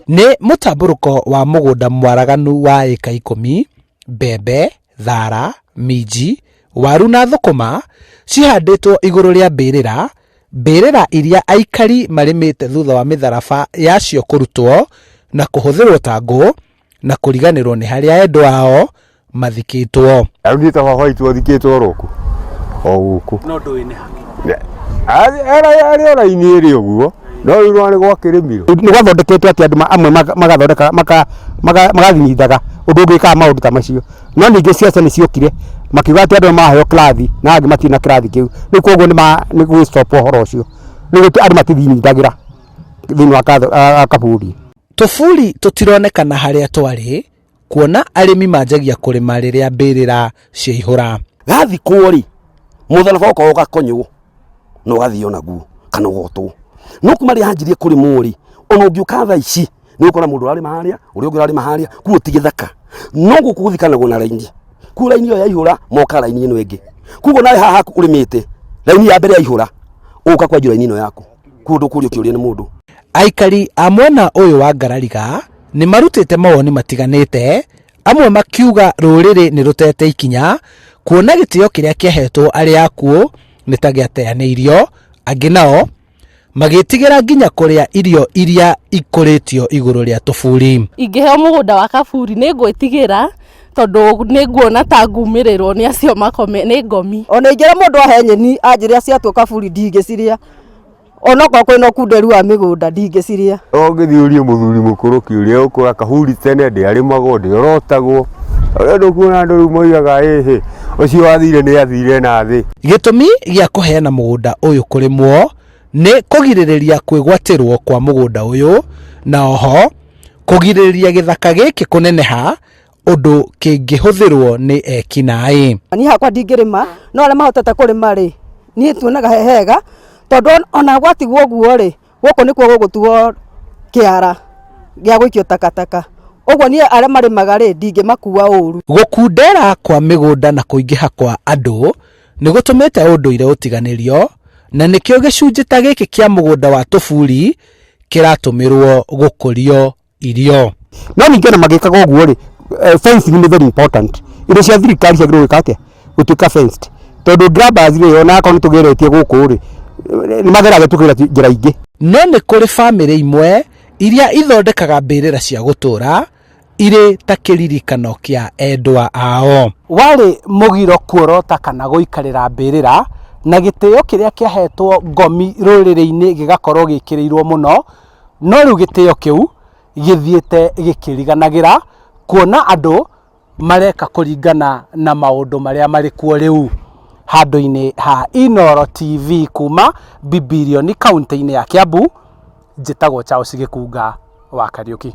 Nĩ mũtambũrũko wa mũgũnda mwaraganu wa ĩka ikũmi, mbembe, thara, minji, waru na thũkũma cihandĩtwo igũrũ rĩa mbĩrĩra, mbĩrĩra iria aikari marĩmĩte thutha wa mĩtharaba yacio kũrutwo na kũhũthĩrwo ta ngũ na kũriganĩrwo nĩ harĩa endwa ao mathikĩtwo. Rĩu niĩ ta baba witũ athikĩtwo oro kũ o gũkũ No ndũĩ nĩ ha. Arĩ o raini ĩrĩ ũguo no rĩu nĩ gwakĩrĩmirwo. Nĩ gwathondeketwo atĩ andũ amwe magathondeka magathing'ithaga ũndũ ũngĩkaga maũndũ ta macio. No ningĩ ciaca nĩ ciokire makiuga atĩ andũ nĩ maraheo kĩrathi na angĩ matirĩ na kĩrathi kĩu. Rĩu koguo nĩ gwĩ stop ũhoro ũcio. Rĩu andũ matithing'ithagĩra thĩinĩ wa kaburi. Tũburi tũtironekana harĩa twarĩ kuona arĩmi manjagia kũrĩma rĩrĩa mbĩrĩra ciaihũra. Gathikwo rĩ, mũtharaba ũkorwo ũgakonywo na ũgathio naguo kana ũgotwo. No kuma rĩrĩa hanjirie kũrĩmwo rĩ, ona ũngĩũka thaa ici nĩ ũgũkora mũndũ ũrarĩma harĩa, ũrĩa ũngĩ ũrarĩma harĩa, kuo ti gĩthaka. No gũkũ gũthikanagwo na raini. Kuo raini ĩyo yaihũra moka raini ĩno ĩngĩ. Koguo nawe haha haku ũrĩmĩte, raini ya mbere yaihũra, ũgũka kwanjia raini ĩno yaku. Koguo ndũkũrio kĩũria nĩ mũndũ. Aikari a mwena ũyũ wa Ngarariga nĩ marutĩte mawoni matiganĩte, amwe makiuga rũrĩrĩ nĩ rũtete ikinya kuona gĩtĩo kĩrĩa kĩahetwo arĩa akuũ nĩ ta gĩateanĩirio, angĩ nao magĩtigĩra nginya kũrĩa irio iria ikũrĩtio igũrũ rĩa tũburi. Ingĩheo mũgũnda wa kaburi nĩ ngwĩtigĩra tondũ nĩ nguona ta ngumĩrĩrwo nĩ acio makome nĩ ngomi. Ona ingĩra mũndũ ahe nyeni anjĩre ciatua kaburi ndingĩcirĩa. Onokorwo kwĩna ũkunderu wa mĩgũnda ndingĩcirĩa. Ũngĩthiĩ ũrie mũthuri mũkũrũ kĩũria ũkũra kaburi tene ndĩarĩmagwo ndĩorotagwo. Ũrĩa ndũkuona andũ rĩu moigaga ĩhĩ ũcio wathire nĩ athire na thĩ. Gĩtũmi gĩa kũheana mũgũnda ũyũ kũrĩmwo nĩ kũgirĩrĩria kwĩgwatĩrwo kwa mũgũnda ũyũ na oho kũgirĩrĩria gĩthaka gĩkĩ kũneneha ũndũ kĩngĩhũthĩrwo nĩ ekinaĩ. Niĩ hakwa ndingĩrĩma no arĩa mahotete kũrĩma rĩ, niĩ tuonaga he hega tondũ ona gwatigwo ũguo rĩ, gũkũ nĩkuo gũgũtuo kĩara gĩa gũikio takataka. Ũguo niĩ arĩa marĩmaga rĩ, ndingĩmakua ũru. Gũkundera kwa mĩgũnda na kũingĩha kwa andũ nĩ gũtũmĩte ũndũire ũtiganĩrio na nĩkĩo gĩcunjĩ ta gĩkĩ kĩa mũgũnda wa tũburi kĩratũmĩrwo gũkũrio irio. No ningĩ ona magĩkaga ũguo rĩ, fencing nĩ very important. Indo cia thirikari ciagĩrĩirwo gwĩka atĩa? Gũtuĩka fenced. Tondũ grabbers rĩ, ona akorwo nĩ tũgeretie gũkũ rĩ, nĩ mageragia tũkĩra njĩra ingĩ. No nĩ kũrĩ bamĩrĩ imwe iria ithondekaga mbĩrĩra cia gũtũũra irĩ ta kĩririkano kĩa endwa ao. Warĩ mũgiro kuorota kana gũikarĩra mbĩrĩra, na gĩtĩo kĩrĩa kĩahetwo ngomi rũrĩrĩ-inĩ gĩgakorwo gĩkĩrĩirwo mũno, No rĩu gĩtĩo kĩu gĩthiĩte gĩkĩriganagĩra kuona andũ mareka kũringana na maũndũ marĩa marĩ kuo rĩu. Handũ-inĩ ha Inooro TV kuma Bibilioni kauntĩ-inĩ ya Kiambu, njĩtagwo Charles Gĩkunga wa Kariũki.